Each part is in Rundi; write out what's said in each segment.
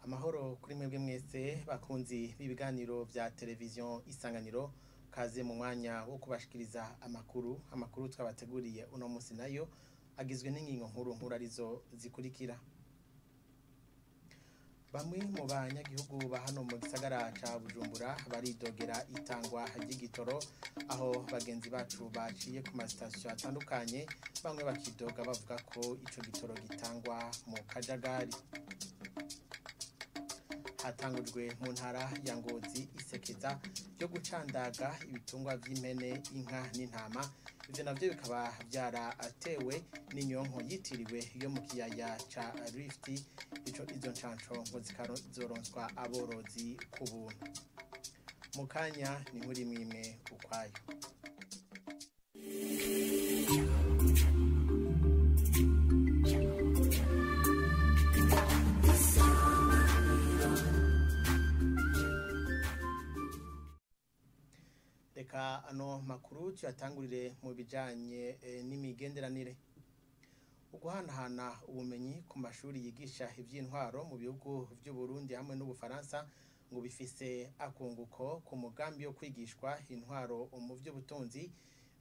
Amahoro kuri mwebwe mwese bakunzi b'ibiganiro vya televiziyo Isanganiro, kaze mu mwanya wo kubashikiriza amakuru twabateguriye uno munsi, nayo agizwe n'ingingo nkuru nkuru arizo zikurikira. Bamwe mu banyagihugu ba hano mu gisagara ca Bujumbura baridogera itangwa ry'igitoro, aho bagenzi bacu baciye ku masitasiyo atandukanye, bamwe bakidoga bavuga ko ico gitoro gitangwa mu kajagari. Hatangujwe mu ntara ya Ngozi isekeza ryo gucandaga ibitungwa vy'impene, inka n'intama. Ivyo navyo bikaba vyaratewe n'inyonko yitiriwe yo mu kiyaya ca Rift. Ico izo ncanco ngo zikazoronswa aborozi ku buntu. Mu kanya ni muri mwimwe ukwayo. Reka ano makuru tuyatangurire mu bijanye n'imigenderanire. Uguhanahana ubumenyi ku mashuri yigisha ivy'intwaro mu bihugu vy'u Burundi hamwe n'Ubufaransa ngo bifise akunguko ku mugambi wo kwigishwa intwaro mu vy'ubutunzi.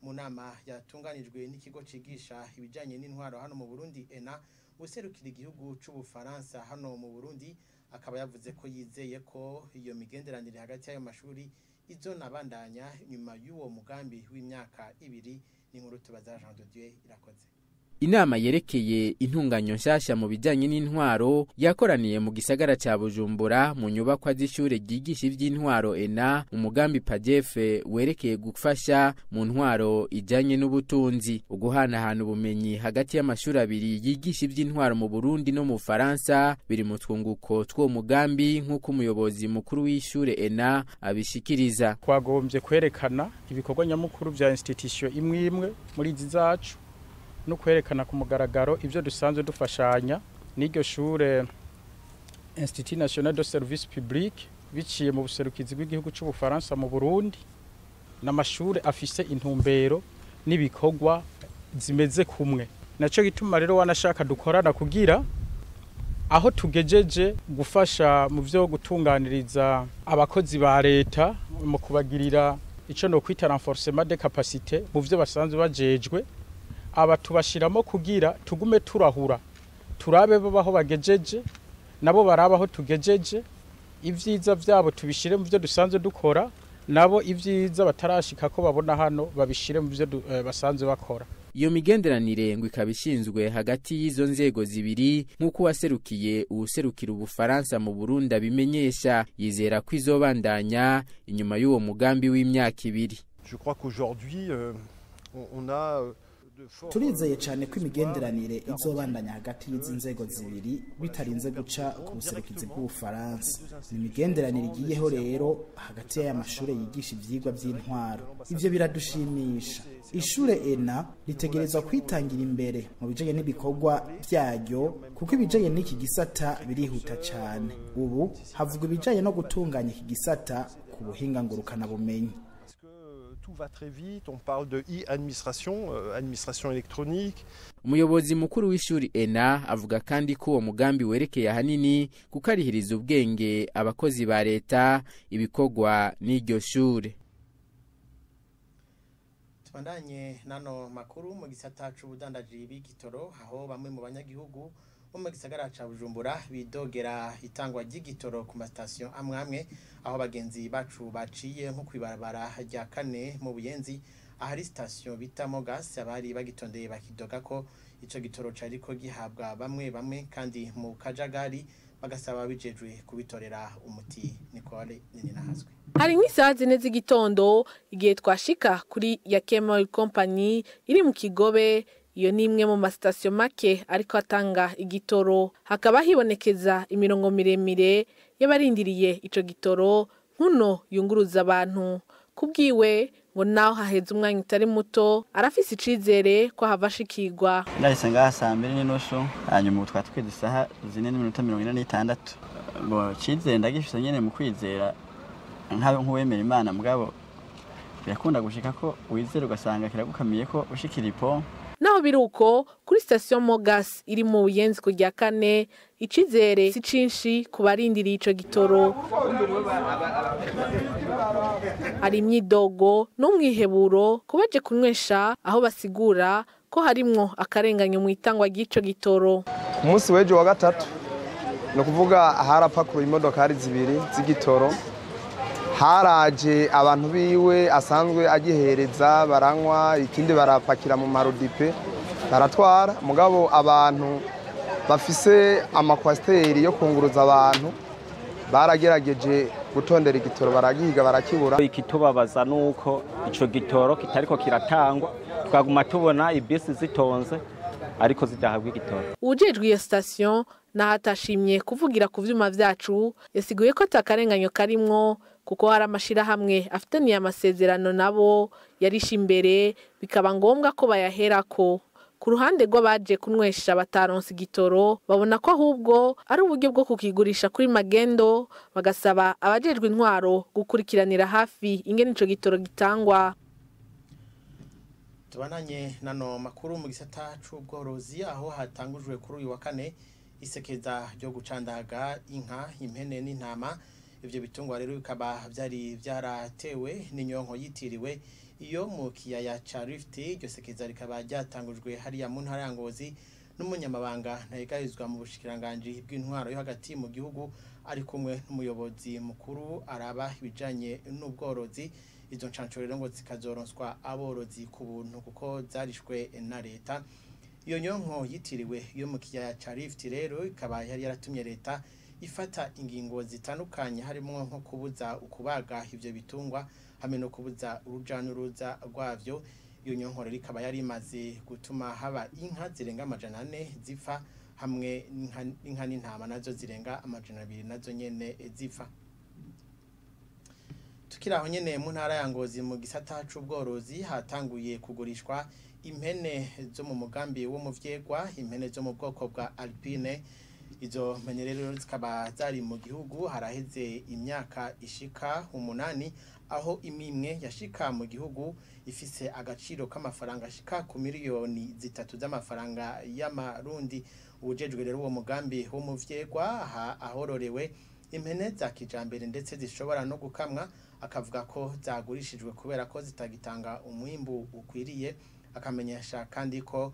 Mu nama yatunganijwe n'ikigo cigisha ibijanye n'intwaro hano mu Burundi ENA, userukira igihugu c'Ubufaransa hano mu Burundi akaba yavuze ko yizeye ko iyo migenderanire hagati y'ayo mashuri izonabandanya nyuma y'uwo mugambi w'imyaka 2. N'inkuru tubaza Jean de Dieu Irakoze. Inama yerekeye intunganyo nshasha mu bijanye n'intwaro yakoraniye mu gisagara ca Bujumbura mu nyubakwa z'ishure ryigisha ivy'intwaro ENA, umugambi PAJEF werekeye gufasha mu ntwaro ijanye n'ubutunzi. Uguhanahana ubumenyi hagati y'amashuri abiri yigisha ivy'intwaro mu Burundi no mu Faransa biri mu twunguko tw'uwo mugambi, nk'uko umuyobozi mukuru w'ishure ENA abishikiriza. Twagombye kwerekana ibikorwa nyamukuru vya institution imwe imwe muri izi zacu, no kwerekana ku mugaragaro ibyo dusanzwe dufashanya n'iryo shure Institut National de Service Public biciye mu buserukizi bw'igihugu c'Ubufaransa mu Burundi, n'amashure afise intumbero n'ibikorwa zimeze kumwe. Naco gituma rero wanashaka dukorana kugira aho tugejeje gufasha mu vyo gutunganiriza abakozi ba leta mu kubagirira ico no kwita renforcement de capacité mu vyo basanzwe bajejwe, aba tubashiramo kugira tugume turahura, turabe babaho bagejeje nabo barabaho tugejeje, ivyiza vyabo tubishire mu byo dusanzwe dukora, nabo ivyiza batarashika ko babona hano babishire mu byo basanzwe bakora. Iyo migenderanire ngo ikaba ishinzwe hagati y'izo nzego zibiri, nk'uko uwaserukiye uwuserukira Ubufaransa mu Burundi abimenyesha, yizera ko izobandanya inyuma y'uwo mugambi w'imyaka 2. Je crois qu'aujourd'hui on a Turizeye cyane ko imigenderanire izobandanya hagati y'izi nzego zibiri bitarinze guca ku buserukizi bw'Ubufaransa. Ni imigenderanire igiyeho rero hagati y'aya mashure yigisha ivyigwa vy'intwaro. Ivyo biradushimisha. Ishure ENA ritegerezwa kwitangira imbere mu bijanye n'ibikorwa vyaryo, kuko ibijanye n'iki gisata birihuta cyane. Ubu havugwa ibijanye no gutunganya iki gisata ku buhinga ngurukana bumenyi. Tout va très vite, on parle de e-administration, administration électronique. Umuyobozi mukuru w'ishuri ENA avuga kandi ko uwo mugambi werekeye ahanini kukarihiriza ubwenge abakozi ba leta ibikorwa n'iryo shure. Tubandanye nano makuru mu gisata c'ubudandaji b'igitoro, aho bamwe mu banyagihugu bo mu gisagara ca Bujumbura bidogera itangwa ry'igitoro ku masitasiyo amwe amwe, aho bagenzi bacu baciye nko kwibarabara rya 4 mu Buyenzi ahari sitasiyo bita Mogas, abari bagitondeye bakidoga ko ico gitoro cariko gihabwa bamwe bamwe kandi mu kajagari, bagasaba bijejwe kubitorera umuti. Nicole Nininahazwe. Hari nk'isaha 4 z'igitondo igihe twashika kuri Yakema Company iri mu Kigobe. Iyo ni imwe mu masitasiyo make ariko atanga igitoro, hakaba hibonekeza imirongo miremire y'abarindiriye ico gitoro nkuno yunguruza abantu. Kubwiwe ngo naho haheze umwanya utari muto arafise icizere ko hava ashikirwa. Ndahise ngaha saa 2:30, hanyuma ubu twatwize isaha 4:46. Bo cizere ndagifise nyene mu kwizera nk'uwemera Imana, mugabo birakunda gushika ko wizera ugasanga kiragukamiye ko ushikira ipo. Naho biruko kuri station Mogas iri mu Buyenzi ku rya kane, icizere si cinshi ku barindiriye ico gitoro. Hari imyidogo n'umwiheburo ku baje kunywesha, aho basigura ko harimwo akarenganyo mu itangwa ry'ico gitoro. Ku munsi w'ejo wa gatatu, ni ukuvuga harapakuruye imodokari zibiri z'igitoro, haraje abantu biwe asanzwe agihereza baranywa, ikindi barapakira mu marudipe baratwara. Mugabo abantu bafise amakwasiteri yo kunguruza abantu baragerageje gutondera igitoro, baragihiga barakibura. Ikitubabaza nuko ico gitoro kitariko kiratangwa, twaguma tubona ibisi zitonze ariko zidahabwa igitoro. Uwujejwe iyo station naho atashimye kuvugira ku vyuma vyacu, yasiguye ko atakarenganyo karimwo kuko hari amashirahamwe afitaniye amasezerano nabo yarishe imbere, bikaba ngombwa ko bayaherako. Ku ruhande rw'abaje kunywesha bataronse igitoro, babona ko ahubwo ari uburyo bwo kukigurisha kuri magendo, bagasaba abajejwe intwaro gukurikiranira hafi ingene ico gitoro gitangwa. Tubananye nano makuru mu gisata c'ubworozi, aho hatangujwe kuri uyu wa kane isekeza ryo gucandaga inka, impene n'intama. Ivyo bitungwa rero bikaba vyari vyaratewe n'inyonko yitiriwe iyo mu kiyaya ca Rift. Iryo sekeza rikaba ryatangujwe hariya mu ntara ya Ngozi n'umunyamabanga ntayigarizwa mu bushikiranganji bw'intwaro yo hagati mu gihugu, ari kumwe n'umuyobozi mukuru araba ibijanye n'ubworozi. Izo ncanco rero ngo zikazoronswa aborozi ku buntu kuko zarishwe na leta. Iyo nyonko yitiriwe iyo mu kiyaya ca Rift rero ikaba yari yaratumye leta ifata ingingo zitandukanye, harimo nko kubuza ukubaga ivyo bitungwa hamwe no kubuza uruja n'uruza rwavyo. Iyo nyonko rero ikaba yari imaze gutuma haba inka zirenga 400 zipfa, hamwe n'inka n'intama nazo zirenga 200 nazo nyene zipfa. Tukiri aho nyene mu ntara ya Ngozi mu gisata c'ubworozi, hatanguye kugurishwa impene zo mu mugambi wo mu vyegwa, impene zo mu bwoko bwa Alpine. Izo mpene rero zikaba zari mu gihugu haraheze imyaka ishika 8, aho imwe yashika mu gihugu ifise agaciro k'amafaranga ashika ku miliyoni 3 z'amafaranga y'amarundi. Uwujejwe rero uwo mugambi wo mu vyegwa ahororewe impene za kijambere ndetse zishobora no gukamwa, akavuga ko zagurishijwe kubera ko zitagitanga umwimbu ukwiriye. Akamenyesha kandi ko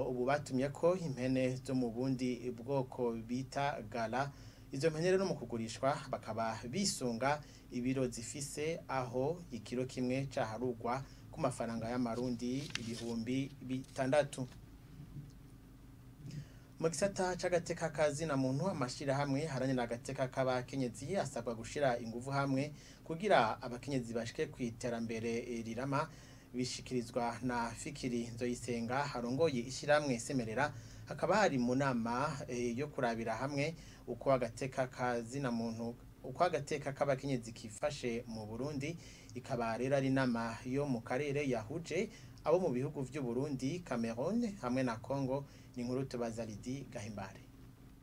ubu batumye ko impene zo mu bundi bwoko bita gala. Izo mpene rero mu kugurishwa bakaba bisunga ibiro zifise, aho ikiro kimwe caharugwa ku mafaranga y'amarundi 6,000. Mu gisata c'agateka kazina muntu, amashirahamwe haranira agateka k'abakenyezi asabwa gushira inguvu hamwe kugira abakenyezi bashike kw'iterambere rirama. Bishikirizwa na Fikiri Nzoyisenga harongoye ishiramwe Semerera, hakaba hari mu nama yo kurabira hamwe uko agateka kazina muntu, uko agateka k'abakenyezi kifashe mu Burundi. Ikaba rero ari inama yo mu karere yahuje abo mu bihugu vy'u Burundi, Cameroon hamwe na Congo. Ni inkuru tubaza Lydie Gahimbare.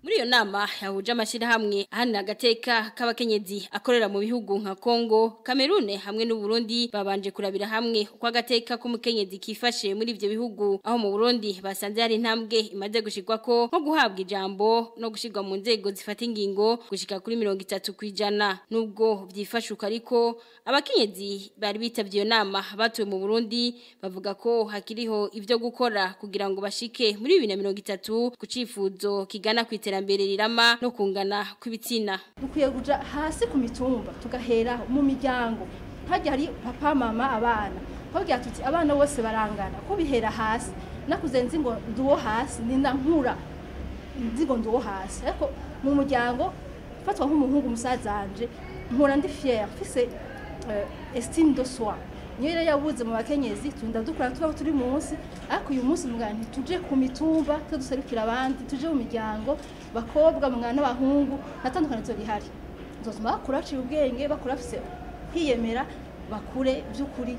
Muri iyo nama yahuje amashirahamwe ahanira agateka k'abakenyezi akorera mu bihugu nka Congo, Cameroon hamwe n'u Burundi, babanje kurabira hamwe uko agateka k'umukenyezi kifashe muri ivyo bihugu, aho mu Burundi basanze hari intambwe imaze gushirwako nko guhabwa ijambo no gushirwa mu nzego zifata ingingo gushika kuri 30%. Nubwo vyifashuka ariko abakenyezi bari bitavye iyo nama batuye mu Burundi bavuga ko hakiriho ivyo gukora kugira ngo bashike muri 2030 ku cifuzo kigana kwitera iterambere rirama no kungana kw'ibitsina. Dukwiye kuja hasi ku mitumba, tugahera mu miryango, hajya hari papa, mama, abana, twagira tuti abana bose barangana, ko bihera hasi. Nakuze nzi ngo nduwo hasi, ninda nkura nzi ngo nduwo hasi, ariko mu muryango fatwa nk'umuhungu musazanje, nkura ndi fier, mfise estime de soi. Niyo rero yabuze mu bakenyezi, tunda dukora tubaho turi munsi, ariko uyu munsi mugana ntituje ku mitumba tuduserukira abandi, tuje mu miryango, bakobwa mwana n'abahungu, ntatandukanizo rihari. Nzotuma bakura baciye ubwenge, bakura bafise kwiyemera, bakure by'ukuri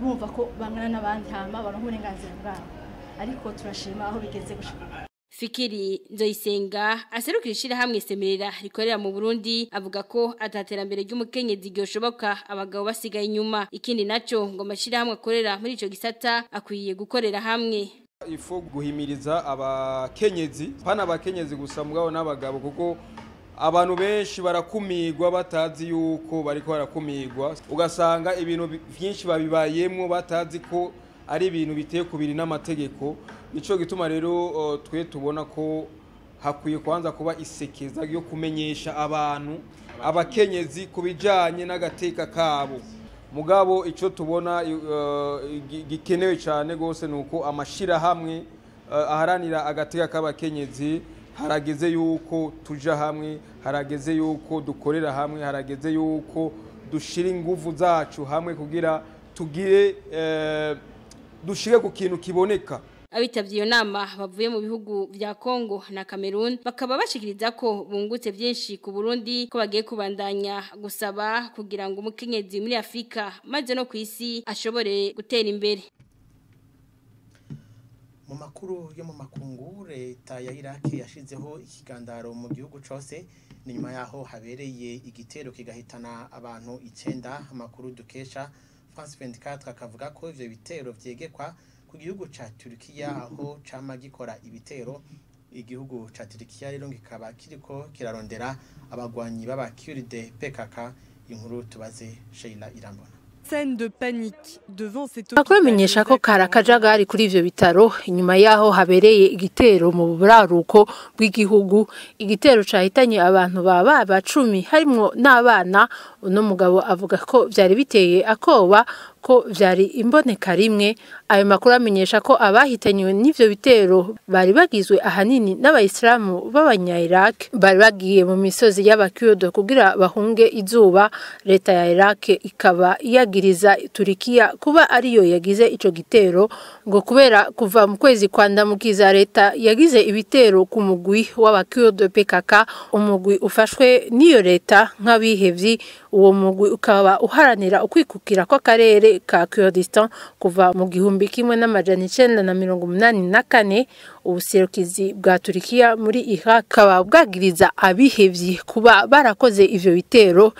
bumva ko bangana n'abandi, hama baronka uburenganzira bwabo. Ariko turashima aho bigeze gushika. Fikiri Nzoyisenga aserukira ishirahamwe Semerera rikorera mu Burundi avuga ko ataterambere ry'umukenyezi ryoshoboka abagabo basigaye inyuma. Ikindi naco ngo amashirahamwe akorera muri ico gisata akwiye gukorera hamwe. Ifo guhimiriza abakenyezi, pana abakenyezi gusa mugabo n'abagabo, kuko abantu benshi barakumigwa batazi yuko bariko barakumigwa, ugasanga ibintu vyinshi babibayemwo batazi ko ari ibintu biteye kubiri n'amategeko. Nico gituma rero twe tubona ko hakwiye kwanza kuba isekeza yo kumenyesha abantu abakenyezi kubijanye n'agateka kabo. Mugabo ico tubona gikenewe cyane gose nuko amashira hamwe aharanira agateka k'abakenyezi, harageze yuko tuja hamwe, harageze yuko dukorera hamwe, harageze yuko dushira inguvu zacu hamwe kugira tugire dushire ku kintu kiboneka. Abitavye iyo nama bavuye mu bihugu vya Kongo na Cameroon bakaba bashikiriza ko bungutse byinshi ku Burundi, ko bagiye kubandanya gusaba kugira ngo umukenyezi muri Afrika maze no kwisi ashobore gutera imbere. Mu makuru yo mu makungu, leta ya Iraq yashizeho ikigandaro mu gihugu cose ni nyuma yaho habereye igitero kigahitana abantu 9. Amakuru dukesha France 24 akavuga ko ivyo bitero vyegekwa ku gihugu ca Turkiya, aho cama gikora ibitero. Igihugu ca Turkiya rero kikaba kiriko kirarondera abagwanyi b'abakurde PKK. Inkuru tubaze Sheila Irambona. Scène de panique devant cette Akwamenyesha ko karakajagari kuri ivyo bitaro inyuma yaho habereye igitero mu buraruko bw'igihugu, igitero cahitanye abantu baba 10 harimwo n'abana. Uno mugabo avuga ko vyari biteye akoba, ko vyari imboneka rimwe. Ayo makuru amenyesha ko abahitanywe n'ivyo bitero bari bagizwe ahanini n'abayisilamu b'abanya-Iraq bari bagiye mu misozi y'abakurde kugira bahunge izuba. Leta ya Iraq ikaba yagiriza Turikiya kuba ariyo yagize ico gitero, ngo kubera kuva mu kwezi kwa Ndamukiza leta yagize ibitero ku mugwi w'abakurde PKK, umugwi ufashwe n'iyo leta nk'abihevyi. Uwo mugwi ukaba uharanira ukwikukira kw'akarere ka Kurdistan kuva mu 1984. Ubuserukizi bwa Turikiya muri Iraq kaba bwagiriza abihevyi kuba barakoze ivyo bitero.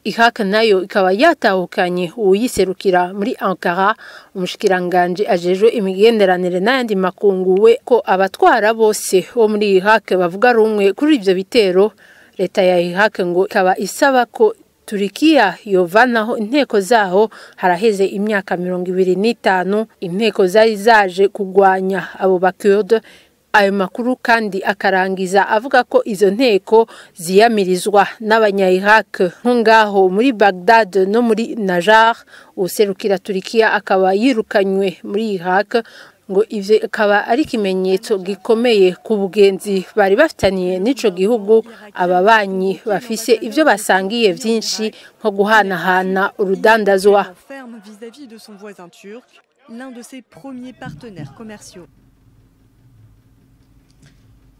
Iraq nayo ikaba yatahukanye uyiserukira muri Ankara, umushikiranganje ajejwe imigenderanire n'ayandi makungu we ko abatwara bose bo muri Iraq bavuga rumwe kuri ivyo bitero. Leta ya Iraq ngo ikaba isaba ko Turikiya yovanaho inteko zaho. Haraheze imyaka 25 inteko zari zaje kugwanya abo bakurde. Ayo makuru kandi akarangiza avuga ko izo nteko ziyamirizwa n'abanya-Iraq nko muri Baghdad no muri Najar. Userukira Turikiya akaba yirukanywe muri Iraq, ngo ivyo akaba ari ikimenyetso gikomeye ku bugenzi bari bafitaniye n'ico gihugu. Ababanyi bafise ivyo basangiye vyinshi nko guhanahana urudandazwa. Vis-à-vis de son voisin turc, l'un de ses premiers partenaires commerciaux.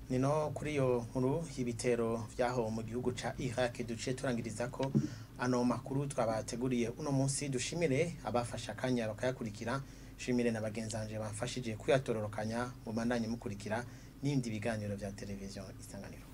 Nino kuri iyo nkuru y'ibitero vyaho mu gihugu ca Iraq duce turangiriza ko ano makuru twabateguriye uno munsi. Dushimire abafasha akanya bakayakurikira, shimire na bagenzanje bamfashije kuyatororokanya. Mu bandanye mukurikira n'ibindi biganiro vya televiziyo Isanganiro.